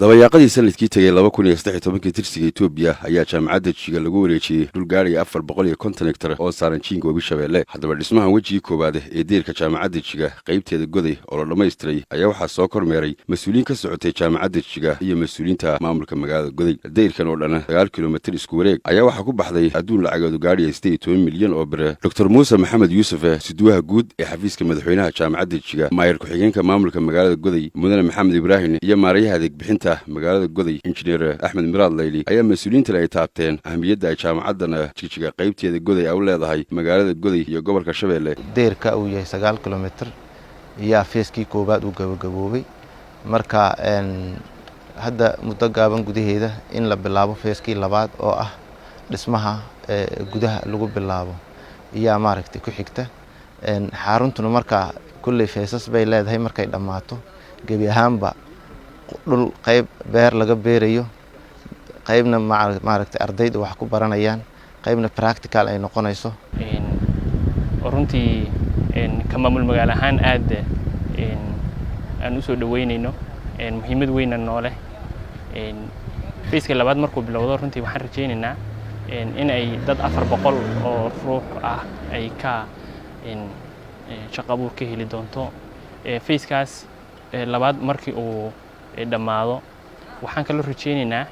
Dabayaaqadii sanadkii tegey 2013-kii tirsiga Etoobiya ayaa Jaamacadda Jijiga lagu wareejiyey dhul gaadhaya 450 hektar oo saaran jiinka Webi Shabeelle. Haddaba, dhismahan wejigii koowaad ee deyrka Jaamacadda Jijiga qaybteeda Goday oo la dhammaystiray ayaa waxaa soo kormeeray mas-uuliyiin ka socotay Jaamacadda Jijiga iyo mas-uuliyiinta maamulka magaalada Goday. Deyrkan oo dhan 9 kilomitir isku wareeg ayaa waxaa ku baxday adduun lacageedu gaadhaya 18 milyan oo bire. Doctor Muuse Maxamed Yuusuf, isuduwaha guud ee xafiiska madaxweynaha Jaamacadda Jijiga, maayar ku-xigeenka maamulka magaalada Goday, mudane Maxamed Ibraahim, iyo maarayaha adeegbixinta magaalada Goday, injineer Axmed Miraad Layli, ayaa mas-uuliyiintan ay taabteen ahamiyadda ay jaamacaddan Jigjiga qaybteeda Goday ay u leedahay magaalada Goday iyo gobolka Shabeelle. Deyrka uu yahay 9 kilomitir iyaa phase-kii koowaad uu gabagaboobay. Marka hadda muddo gaaban gudaheeda in la bilaabo phase-kii labaad oo ah dhismaha gudaha lagu bilaabo iyaa maaragtay ku xigta. Xaruntuna markaa kulley phases bay leedahay. Markay dhammaato, gebi ahaanba dhul qayb beer laga beerayo, qaybna maaragtay ardayda wax ku baranayaan, qaybna practical ay noqonayso. Runtii ka maamul magaalo ahaan aad aan usoo dhaweynayno, muhiimad weyna nooleh. Phase-ka labaad markuu bilowdo, runtii waxaan rajaynaynaa in ay dad 400 oo ruux ah ay ka shaqo abuur ka heli doonto. Phase-kaas labaad markii uu dhammaado, waxaan kaloo rajaynaynaa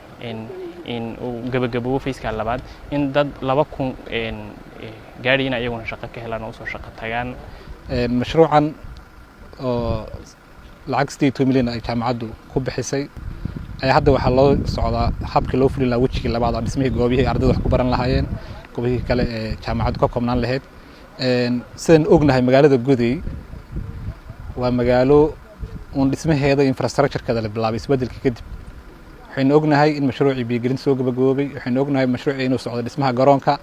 in uu gabagaboobo phase-ka labaad in dad 2000 gaadhayna iyaguna shaqo ka helaan oo usoo shaqo tagaan. Mashruucan oo lacag 18 milyan ay jaamacaddu ku bixisay ayaa hadda waxaa loo socdaa habkii loo fulin lahaa wejigii labaad oo dhismihii goobihii ardayda wax ku baran lahaayeen, goobihii kale ee jaamacaddu ka koobnaan lahayd. Sidaan ognahay, magaalada Goday waa magaalo uun dhismaheeda, infrastructure-keeda la bilaabay isbeddelka kadib. Waxaynu ognahay in mashruucii biyogelinta soo gabagaboobay. Waxaynu ognahay mashruucii inuu socdo dhismaha garoonka.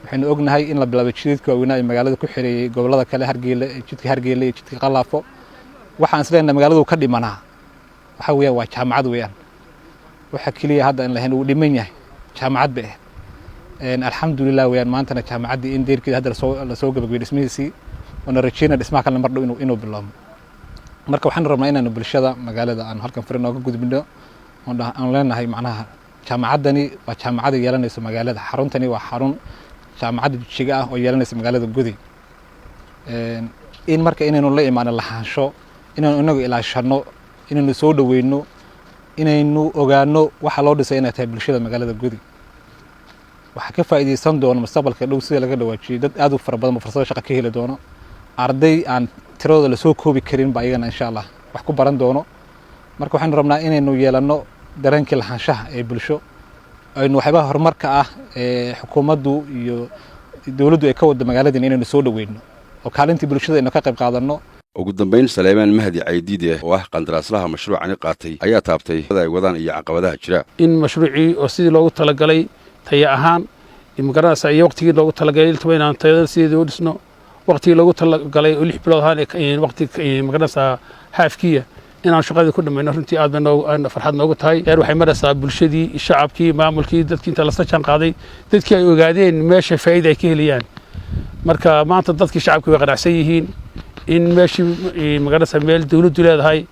Waxaynu ognahay in la bilaabay jidadka waaweynaa ee magaalada ku xireeyey gobollada kale, Hargeyle, jidka Hargeyle iyo jidka Qalaafo. Waxaan is leenahay magaaladu ka dhimanaa waxa weeyaan waa jaamacad weeyaan. Waxa keliya hadda in lahayn uu dhiman yahay jaamacad bay ahayd. Alxamdulilah weeyaan, maantana jaamacaddii in deyrkeeda hadda lasoo gabagabay dhismihiisii, oona rajeyna dhismaha kalena mar dhow inuu bilaabmo. Marka waxaan rabnaa inaanu bulshada magaalada aan halkan fari nooga gudbino oon aan leenahay, macnaha, jaamacaddani waa jaamacada yeelanayso magaalada. Xaruntani waa xarun Jaamacadda Jijiga ah oo yeelanaysa magaalada Goday. In marka inaynu la imaano lahaansho, inaynu inagu ilaashano, inaynu soo dhoweyno, inaynu ogaano waxa loo dhisay inay tahay bulshada magaalada Goday. Waxaa ka faa'iidaysan doono mustaqbalka dhow, sida laga dhawaajiyey, dad aad u fara badan oo fursado shaqa ka heli doono. Arday aan tiradooda lasoo koobi karin ba ayagana insha Allah wax ku baran doono. Marka waxaynu rabnaa inaynu yeelanno dareenkii lahaanshaha ee bulsho, aynu waxyaabaha horumarka ah ee xukuumaddu iyo dowladdu ay ka waddo magaaladeen inaynu soo dhoweyno oo kaalintii bulshada aynu ka qayb qaadanno. Ugu dambayn, Saleemaan Mahdi Caydiide oo ah qandaraaslaha mashruucani qaatay ayaa taabtay ay wadaan iyo caqabadaha jira. In mashruucii oo sidii loogu talagalay taya ahaan, magaranaysa, iyo waqtigii loogu talagalay intaba inaan tayada sideedii u dhisno, waqtigii loogu talagalay oo 6 bilood ahaan, waqti magaranaysaa haafkiya inaan shaqadii ku dhamayno, runtii aad bay noogu farxad noogu tahay. Heer waxay maraysaa bulshadii, shacabkii, maamulkii, dadkii inta lasla jaan qaaday, dadkii ay ogaadeen meesha faa'iida ay ka helayaan. Marka maanta dadkii shacabkii way qanacsan yihiin in meeshii, magaranaysaa, meel dowladdu leedahay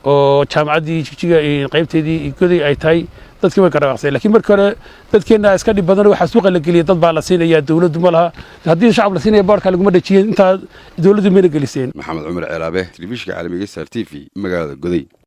oo jaamacaddii Jigjiga qaybteedii Goday ay tahay. Dadkii way garawaaqseen, lakiin markii hore dadkeenna iska dhib badan. Waxaa suuqa la geliyay dad baa la siinayaa, dowladdu ma laha. Haddii shacab la siinaya, boorka laguma dhejiyeen intaa, dowladdu mayna geliseen. Maxamed Cumar Ceelaabe, telefishinka caalamiga Star TV, magaalada Goday.